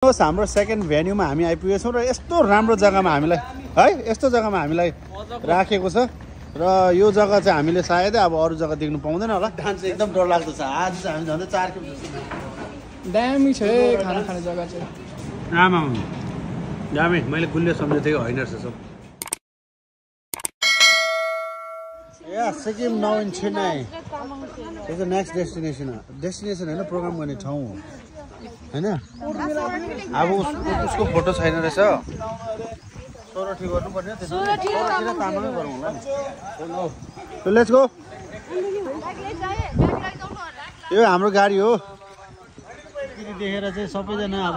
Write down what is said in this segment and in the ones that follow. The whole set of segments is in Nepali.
हाम्रो सेकेन्ड भेन्यूमा हामी आइपुगेछौँ र यस्तो राम्रो जग्गामा हामीलाई है यस्तो जग्गामा हामीलाई राखेको छ र यो जग्गा चाहिँ हामीले सायदै अब अरू जग्गा देख्नु पाउँदैन होला। डान्स एकदम डरलाग्दो छ। आज चाहिँ हामी झन्डै 4 खेप जस्तो दामी छ खाना खाने जग्गा चाहिँ। आमा दामी। मैले गुल्ले सम्झेको थिएँ होइन रहेछ सब। Sikkim now in Chennai is the next destination होइन प्रोग्राम गर्ने ठाउँ हो हैन। अब उसको फोटो छैन रहेछ। सोरठी गर्नुपर्ने तामाङै गरौँ होला नि। Let's go. यो हाम्रो गाडी हो। देखेर चाहिँ सबैजना अब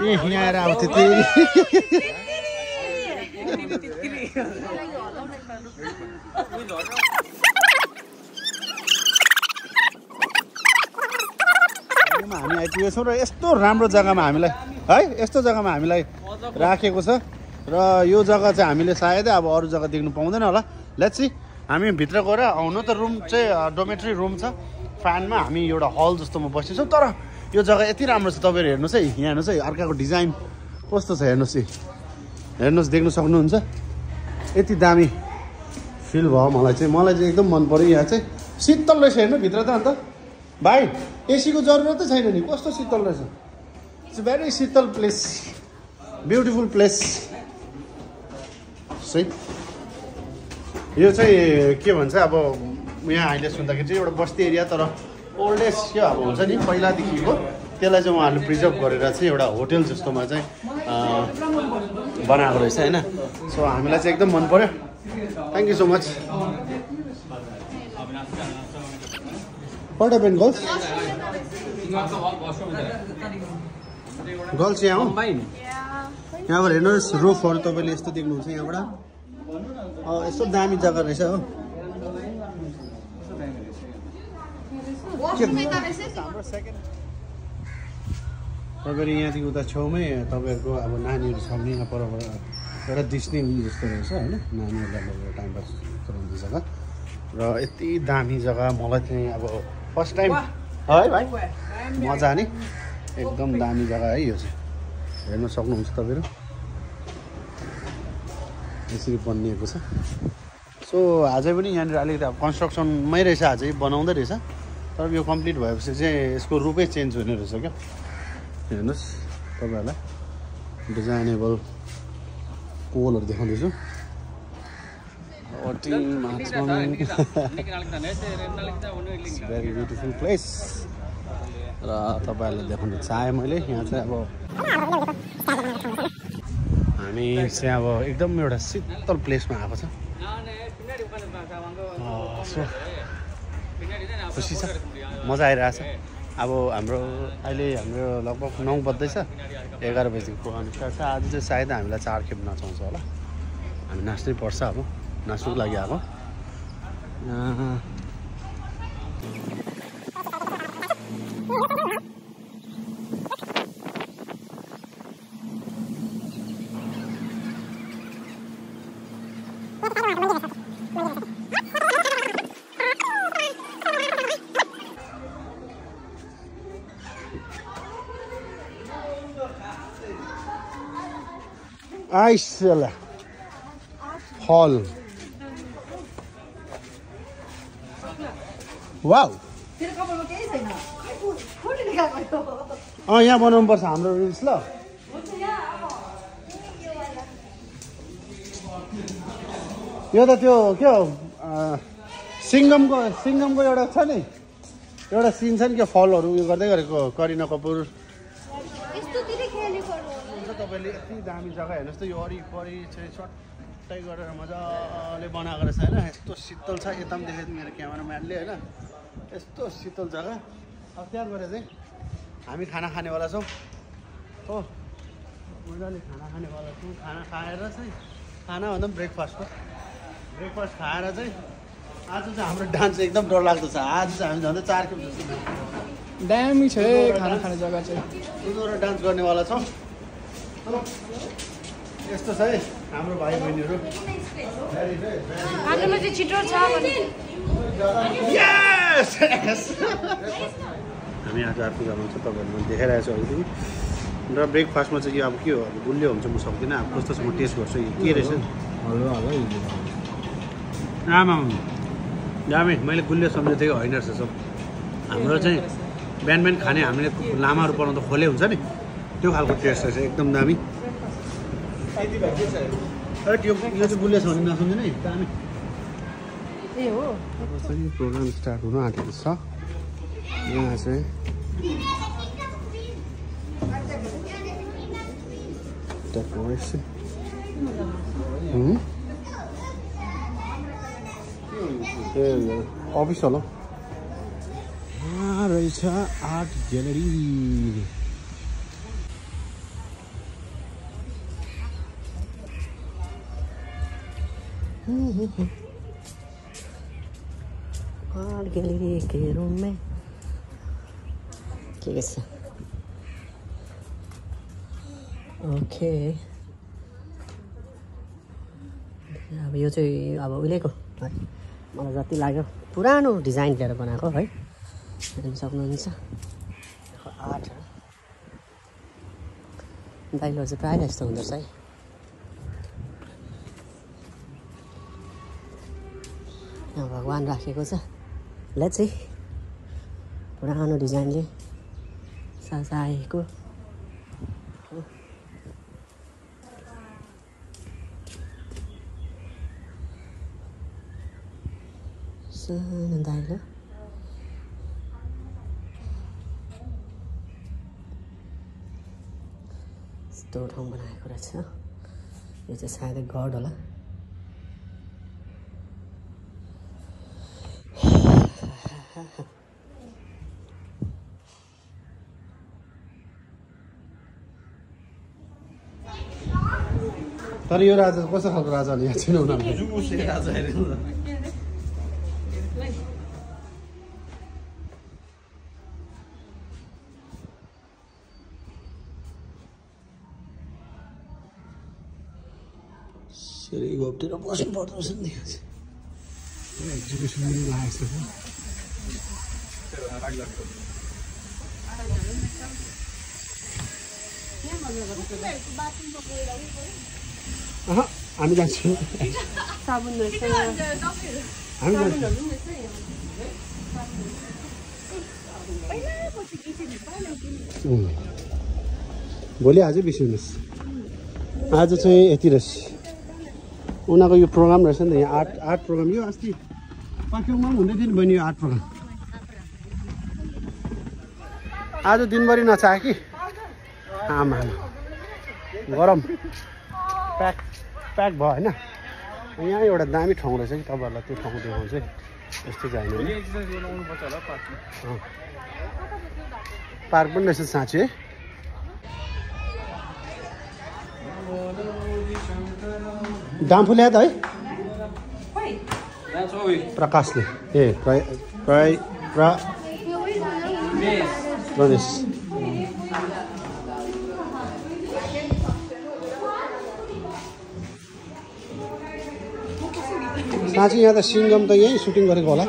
यहाँ आएर अब त्यति हामी आइपुगेछौँ र यस्तो राम्रो जग्गामा हामीलाई है यस्तो जग्गामा हामीलाई राखेको छ र यो जग्गा चाहिँ हामीले सायदै अब अरू जग्गा देख्नु पाउँदैन होला। Let's see. हामी भित्र गएर आउनु त रुम चाहिँ डोमेट्री रुम छ। फ्यानमा हामी एउटा हल जस्तोमा बसेछौँ। तर यो जग्गा यति राम्रो छ। तपाईँहरू हेर्नुहोस् है। यहाँ हेर्नुहोस् है अर्काको डिजाइन कस्तो छ हेर्नुहोस् है। हेर्नुहोस् देख्नु सक्नुहुन्छ। यति दामी फिल भयो मलाई चाहिँ एकदम मन पर्यो। यहाँ चाहिँ शीतल रहेछ हेर्नु भित्र त। अन्त भाइ एसीको जरुरतै छैन नि। कस्तो शीतल रहेछ। It's very Sheetal place beautiful place. सही। यो चाहिँ के भन्छ अब यहाँ अहिले सुन्दाखेरि चाहिँ एउटा बस्ती एरिया तर ओल्डेज क्या अब हुन्छ नि पहिलादेखिको त्यसलाई चाहिँ उहाँहरूले प्रिजर्भ गरेर चाहिँ एउटा होटेल जस्तोमा चाहिँ बनाएको रहेछ होइन। सो हामीलाई चाहिँ एकदम मन पर्यो। Thank you so much. What happened, girls? Girls यहाँ हो। यहाँबाट हेर्नुहोस् रुफहरू तपाईँले यस्तो देख्नुहुन्छ यहाँबाट। यस्तो दामी जग्गा रहेछ हो। तपाईँहरू यहाँदेखि उता छेउमै तपाईँहरूको अब नानीहरू छ भने यहाँ परबाट एउटा डिस्नी जस्तो रहेछ होइन। नानीहरूलाई लगेर टाइम पास गराउने जग्गा र यति दामी जग्गा। मलाई चाहिँ अब फर्स्ट टाइम है भाइ मजा नि एकदम दामी जग्गा है। यो चाहिँ हेर्न सक्नुहुन्छ तपाईँहरू यसरी बनिएको छ। सो अझै पनि यहाँनिर अलिकति अब कन्स्ट्रक्सनमै रहेछ। अझै बनाउँदै रहेछ। तर यो कम्प्लिट भएपछि चाहिँ यसको रूपै चेन्ज हुने रहेछ क्या। हेर्नुहोस् तपाईँहरूलाई डिजाइनेबल पोलहरू देखाउँदैछु। भेरी ब्युटिफुल प्लेस र तपाईँहरूलाई देखाउनु चाहेँ मैले। यहाँ चाहिँ अब हामी चाहिँ अब एकदम एउटा शीतल प्लेसमा आएको छ। खुसी छ मजा आइरहेछ। अब हाम्रो अहिले हाम्रो लगभग 9 बज्दैछ। 11 बजीको प्रोग्राम स्टार्ट छ। आज चाहिँ सायद हामीलाई 4 खेप नचाउँछ होला। हामी नाच्नै पर्छ अब नाच्नुको लागि आएको। आइसला हल वाउ। यहाँ बनाउनु पर्छ हाम्रो रिल्स ल। यो त त्यो के हो सिङ्गमको एउटा छ नि एउटा सिन छ नि के फलहरू उयो गर्दै गरेको करिना कपुर। तपाईँले यति दामी जग्गा हेर्नुहोस् त। यो वरिपरि चाहिँ सट्टै गरेर मजाले बनाएको रहेछ होइन। यस्तो शीतल छ। यता पनि देखेको मेरो क्यामेराम्यानले होइन। यस्तो शीतल जग्गा। अब त्यहाँ गएर चाहिँ हामी खाना खानेवाला छौँ हो। मजाले खाना खानेवाला छौँ। खाना खाएर चाहिँ खाना भन्दा पनि ब्रेकफास्ट खाएर चाहिँ आज चाहिँ हाम्रो डान्स एकदम डरलाग्दो छ। आज चाहिँ हामी झन्डै 4 खेप जस्तो दामी छ खाना खाने जग्गा चाहिँ। उनीहरू डान्स गर्नेवाला छौँ। यस्तो छ है हाम्रो भाइ बहिनीहरू। आजमा चाहिँ छिटो छ भने यस हामी आज अर्को जग्गामा छ तपाईँहरू मैले देखाइरहेको छु अलिकति र ब्रेकफास्टमा चाहिँ यो अब के हो अब गुलियो हुन्छ म सक्दिनँ अब कस्तो छ म टेस्ट गर्छु यो के रहेछ आमा दामी मैले गुलियो सम्झेको थिएँ होइन रहेछ सब हाम्रो चाहिँ बिहान बिहान खाने हामीले लामाहरू बनाउँदा खोले हुन्छ नि त्यो खालको टेस्ट रहेछ एकदम दामी यो चाहिँ गुलियो छ भने नसम्झिनु है दामी ए हो प्रोग्राम स्टार्ट हुन आँटेको छ यहाँ चाहिँ डेकोरेसन ए अफिस होला रहेछ आर्ट ग्यालेरी आर्ट गैलरी के रूम में के छ ओके अब यो चाहिँ अब उहिलेको है मलाई जति लाग्यो पुरानो डिजाइन लिएर बनाएको है हेर्न सक्नुहुन्छ आर्ट दाइलो चाहिँ प्रायः यस्तो हुँदो रहेछ है यहाँ भगवान् राखेको छ लेट्स सी पुरानो डिजाइनले सजाएको सानो दाइलो यस्तो ठाउँ बनाएको रहेछ यो चाहिँ सायद गड होला तर यो राजा कस्तो खालको राजाले यहाँ छैन उनीहरूले सेरी घोप्टेर बस्नु पर्दो रहेछ नि एक्जिबिसन पनि लागेको छ हामी जान्छौँ साबुन रहेछ हामी जान्छौँ भोलि आजै बिर्सिनुहोस् आज चाहिँ यति रहेछ उनीहरूको यो प्रोग्राम रहेछ नि त यहाँ आर्ट प्रोग्राम यो अस्ति पाक्योङमा पनि हुँदै थियो नि बहिनी यो आर्ट प्रोग्राम आज दिनभरि नचाहे कि आमा गरम प्याक भयो होइन यहाँ एउटा दामी ठाउँ रहेछ कि तपाईँहरूलाई त्यो ठाउँ देखाउँछु यस्तो जाने पार्क पनि रहेछ साँच्ची है डाम्फु ल्याद है प्रकाशले ए प्रदेश साँच्ची यहाँ त सिङ्गम त यहीँ सुटिङ गरेको होला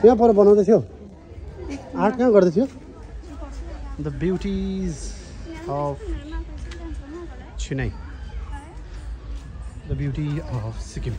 यहाँ पर बनाउँदै थियो आर्ट कहाँ गर्दै थियो the beauties of Chennai the beauty of Sikkim